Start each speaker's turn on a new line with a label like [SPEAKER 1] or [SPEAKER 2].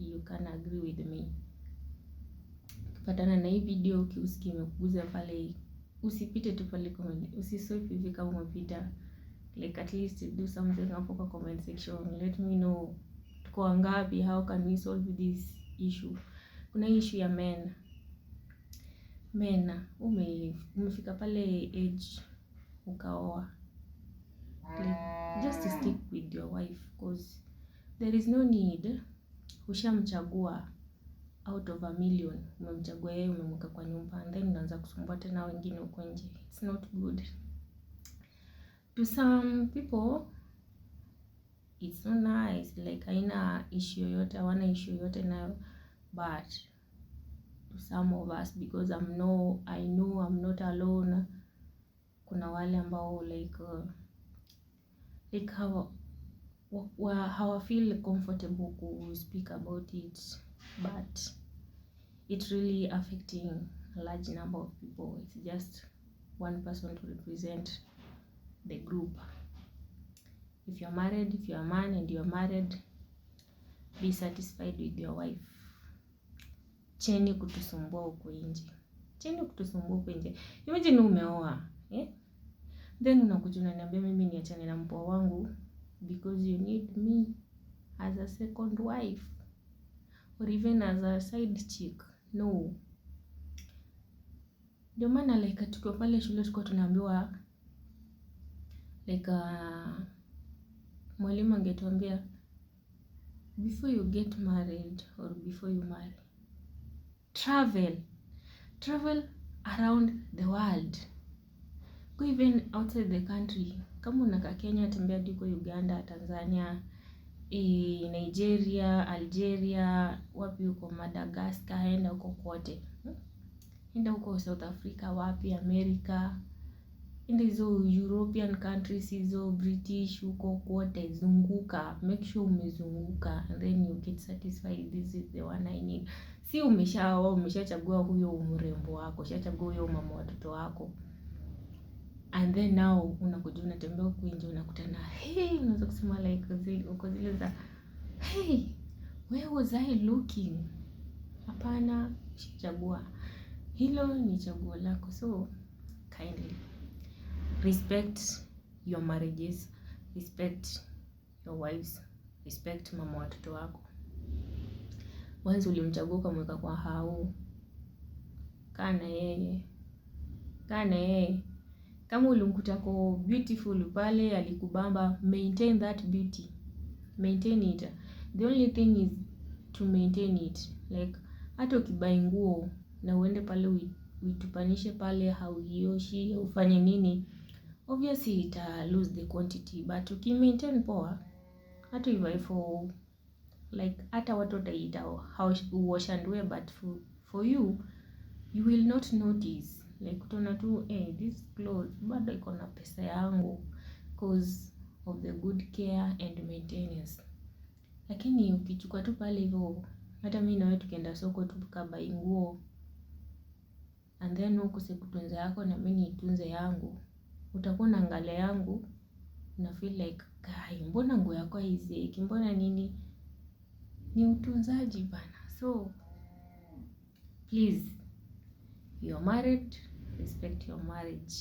[SPEAKER 1] You can agree with me. Ukipatana na hii video ukiusikia imekuguza pale, usipite tu pale comment, usiswipe hivi kama umepita. Like, at least do something hapo kwa comment section. Let me know tuko wangapi, how can we solve this issue? Kuna issue ya men. Men, umefika pale age ukaoa, like, just stick with your wife, 'cause there is no need. Ushamchagua out of a million, umemchagua yeye, umemweka kwa nyumba, and then unaanza kusumbua tena wengine huko nje. It's not good. To some people it's so nice, like, haina issue yoyote, hawana issue yoyote nayo, but to some of us, because I'm no, I know I'm not alone, kuna wale ambao like hawa feel comfortable ku speak about it, but it really affecting a large number of people. It's just one person to represent the group. If you're married, if you're a man and you're married, be satisfied with your wife. Acheni kutusumbua huko nje, acheni kutusumbua huko nje. Imagine umeoa, eh? Then unakuja unaniambia mimi niachane na mpoa wangu because you need me as a second wife or even as a side chick. No. Ndio maana, like, tukiwa pale shule tulikuwa tunaambiwa, like, mwalimu angetuambia, "Before you get married or before you marry, travel, travel around the world, go even outside the country. Kama unakaa Kenya, tembea hadi huko Uganda, Tanzania, Nigeria, Algeria, wapi huko Madagascar, enda huko kote. Enda huko South Africa, wapi, America, enda hizo European countries, hizo British, huko kote, zunguka, make sure umezunguka, and then you get satisfied, this is the one I need." Si umeshaoa, umeshachagua huyo mrembo wako, ushachagua huyo mama watoto wako, and then now unakuja unatembea huku nje, unakutana, hey, unaweza kusema, like, uko zile za, "Hey, where was I looking?" Hapana, ushachagua. Hilo ni chaguo lako, so kindly respect your marriages, respect your wives, respect mama watoto wako. Once ulimchagua ukamweka kwa hao, kaa na yeye, kaa na yeye. Kama ulimkuta ko beautiful pale, alikubamba, maintain that beauty, maintain it. The only thing is to maintain it. Like, hata ukibuy nguo na uende pale uitupanishe pale, hauioshi, ufanye nini, obviously ita lose the quantity, but ukimaintain poa, hata uivae for, like, hata watu wataita wash and wear, but for you, you will not notice. Like, utaona tu, "Eh, this clothes bado iko na pesa yangu," 'cause of the good care and maintenance. Lakini ukichukua tu pale hivyo, hata mimi na wewe tukienda soko tukabuy nguo, and then ukose kutunza yako na mimi niitunze yangu, utakuwa unaangalia yangu, una feel like, "Kai, mbona nguo yako haizeeki, mbona nini?" Ni utunzaji bana. So please, you're married, respect your marriage.